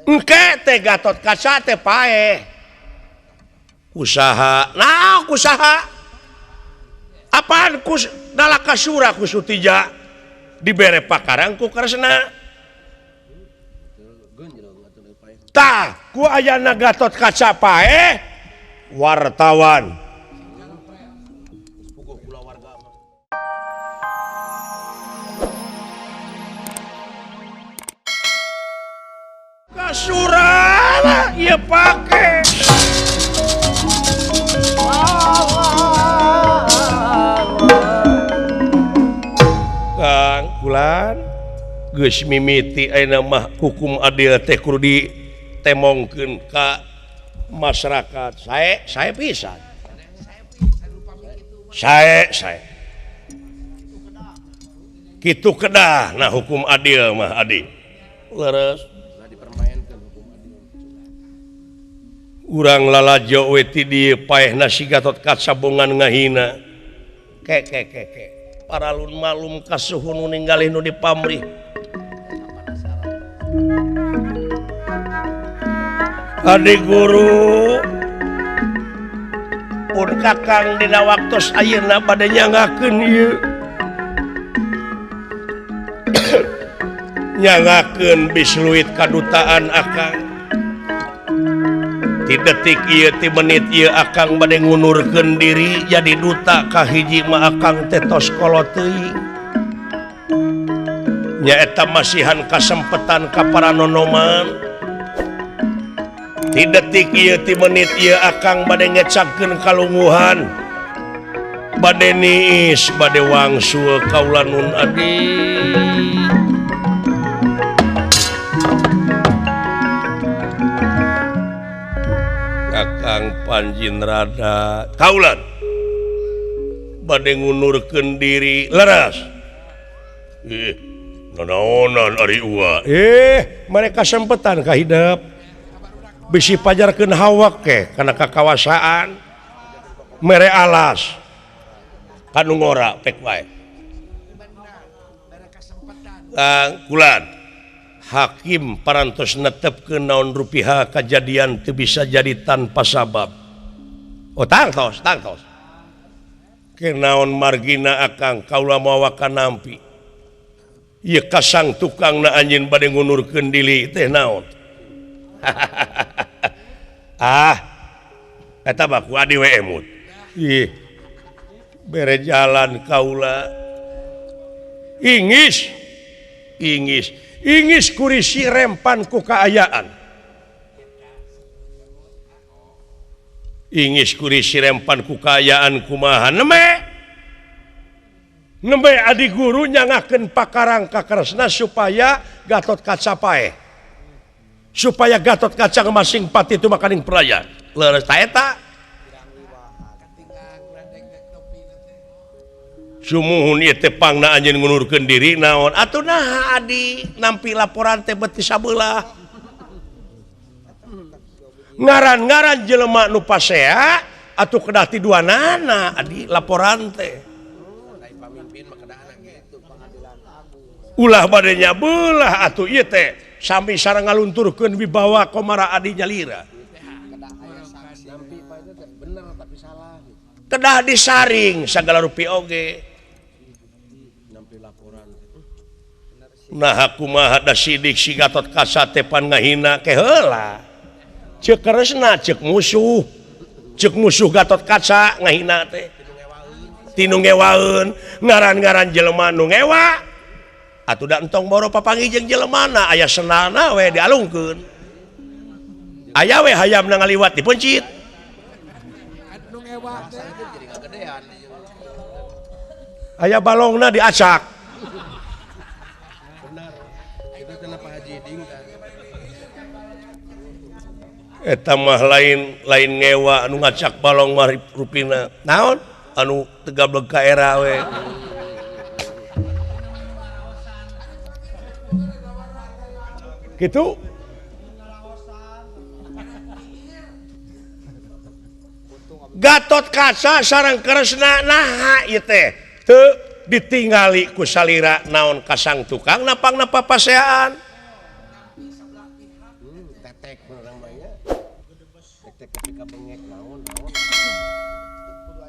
Engke teh Gatot Kaca teh paeh. Kusaha? Nah, kusaha? Apaan kus Nalakasura ku Sutija dibere pakarang ku Kresna. Tah, ku ayana Gatot Kaca paeh wartawan. Kasura ieu pake. Kang Kulan geus mimiti ayeuna mah hukum adil teh kudu ditemongkeun ka masyarakat. Sae pisan. Sae sae. Kitu kedah nah hukum adil mah adi. Leres. Urang lalajo we ti dieu paehna si Gatot Kaca bongan ngahina. Ke ke ke ke. Paralun malum kasuhun nu ninggalih nu dipamrih. Adi guru pun kakang dina waktos ayeuna bade nyangakeun ieu. Nyangakeun bisluit kadutaan akang. Ti detik ieu ti menit ieu akang bade ngunurkeun diri jadi duta ka hiji mah akang teh tos kolot teuing. Nyaeta masihan kasempetan ka para nonoman. Ti detik ieu ti menit ieu akang bade ngecakkeun kalunguhan. Bade niis bade wangsul kaula nun adi. Kakang Panjin Rada kaulan bade ngunurkeun diri leres. Nanaonan ari ua. Mereka sempetan ka hidep. Bisi pajarkeun hawak ke kana kakawasaan. Mere alas kanu ngora pek wae. Kang Kulan hakim parantos netepkeun naon rupiah kajadian teu bisa jadi tanpa sabab. Oh tangtos tangtos. Kenaon margina akang kaula mawa kanampi. Ieu kasang tukangna anjeun bade ngunurkeun diri teh naon. Ah eta mah ku adi we emut. Ih bere jalan kaula. Ingis ingis ingis kurisi rempan ku kaayaan. Ingis kurisi rempan ku kaayaan kumaha neme nembe adi guru nyangakeun pakarang ka Kresna supaya Gatot Kaca paeh. Supaya Gatot Kaca masing pati itu makaning peraya. Leres ta eta. Sumuhun ieu teh pangna anjeun ngunurkeun diri naon atuh naha adi nampi laporan teh beuti sabelah. Ngaran-ngaran jelema nu pasea atuh kedah ti duanana adi laporan teh. Ulah bade nyabelah atuh ieu teh sami sareng ngalunturkeun wibawa komara adi nyalira. Kedah disaring sagala rupi oge. Nah kumaha da sidik si Gatot Kaca teh pan ngahina ke heula. Ceuk Kresna ceuk musuh Gatot Kaca ngahina teh. Tinu ngewaeun ngaran-ngaran jelema nu ngewa. Atuh da entong boro papanggih jeung jelemana aya senalna we dialungkeun. Aya we hayamna ngaliwat dipencit. Aya balongna diacak. Eta mah lain lain ngewa anu ngacak balong mah rupina. Naon? Anu tegablek ka era we. Gitu. Gatot Kaca sareng Kresna naha ieu teh? Teu Ditingali ku salira naon kasang tukang napangna papaseaan.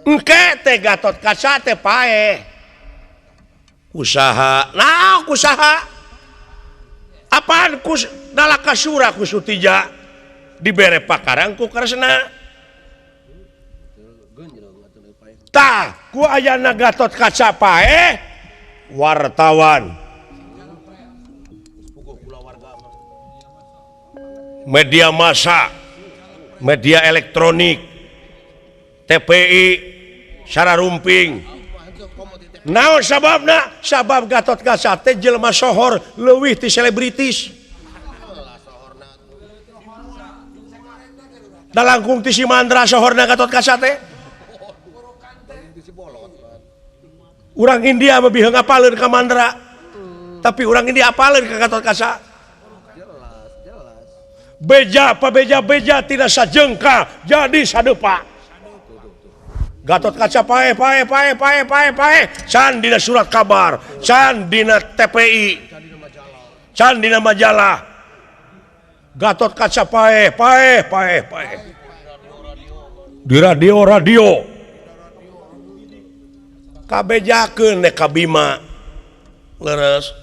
Engke teh Gatot Kaca teh paeh. Kusaha? Nah, kusaha? Apaan kus Nalakasura ku Sutija dibere pakarang ku Kresna. Tah, ku ayana Gatot Kaca paeh wartawan. Media massa, media elektronik, TPI, sararumping. Naon sababna? Sabab Gatot Kaca teh jelema sohor leuwih ti selebritis. Da langkung ti si Mandra sohorna Gatot Kaca teh. Urang India mah bihang apaleun ka Mandra. Tapi urang India apaleun ka Gatot Kaca. Beja pabeja-beja tina sajengka jadi sadepa. Gatot Kaca paeh paeh paeh paeh paeh paeh can dina surat kabar, can dina TPI, can dina majalah. Gatot Kaca paeh paeh paeh paeh. Di radio-radio. Kabejakeun nek ka Bima. Leres.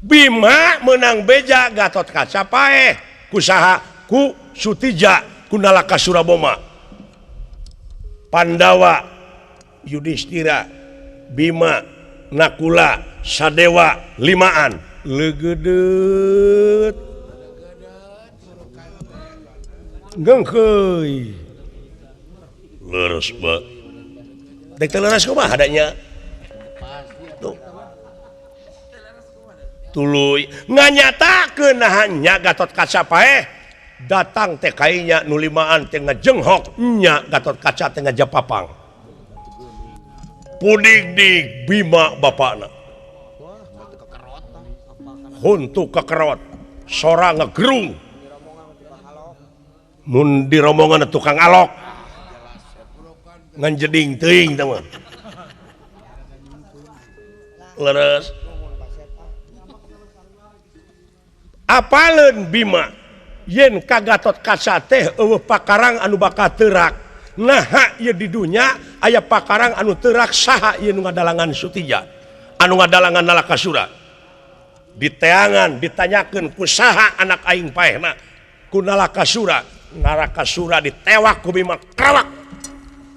Bima menang beja Gatot Kaca paeh kusaha ku Sutija ku Nalakasura Boma. Pandawa, Yudhistira, Bima, Nakula, Sadewa, limaan. Legedeut. Gengkeuy. Leres ba. Dek teu leres kumaha adanya? Tuh. Tuluy nganyatakeun naha nya Gatot Kaca paeh. Datang teh kainya nu limaan teh ngajenghok nya Gatot Kaca teh ngajapapang. Pudig-dig Bima bapakna. Huntu kekerot, sora ngegerung. Mun di rombongan tukang alok. Ngan jeding teuing teh mah. Leres. Apaleun Bima yen ka Gatot Kaca teh eueuh pakarang anu bakal teurak. Naha ieu di dunya aya pakarang anu teurak saha ieu nu ngadalangan Sutija, anu ngadalangan Nalakasura. Diteangan ditanyakeun ku saha anak aing paehna ku Nalakasura. Nalakasura ditewak ku Bima krawak.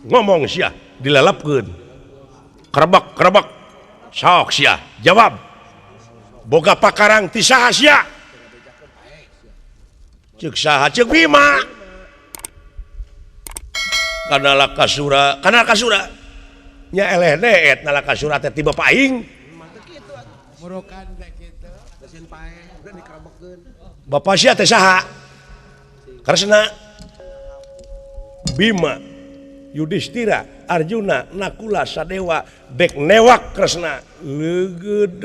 Ngomong sia dilelepkeun. Kerebek-kerebek. Sok sia jawab. Boga pakarang ti saha sia? Ceuk saha? Ceuk Bima. Ka Nalakasura, ka Nalakasura. Nya eleh deet Nalakasura teh ti bapa aing. Bapa sia teh saha? Kresna. Bima, Yudhistira, Arjuna, Nakula, Sadewa dek newak Kresna. Leugeudeut.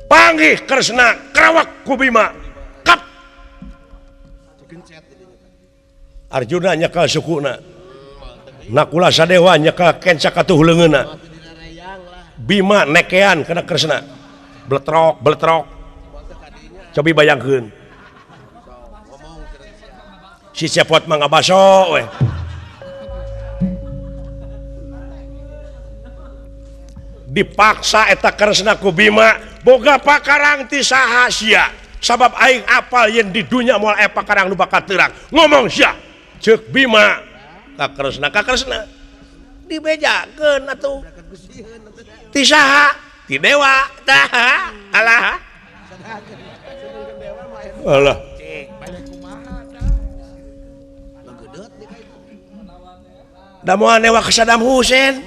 Panggih Kresna kerawak ku Bima. Kap. Arjuna nyekel sukuna. Nakula Sadewa nyekel kenca katuh leungeunna. Bima nekean kana Kresna. Bletrok, bletrok. Cobi bayangkeun. Si Cepot mah ngabaso we. Dipaksa eta Kresna ku Bima boga pakarang ti saha sia. Sabab aing apal yen di dunya moal aya pakarang nu bakal terang. Ngomong sia. Ceuk Bima ka Kresna, ka Kresna. Dibejakeun atuh. Ti saha? Ti dewa. Tah. Alah. Alah. Da moal newak ka Saddam Hussein.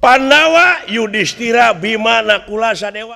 Pandawa, Yudhistira, Bima, Nakula, Sadewa.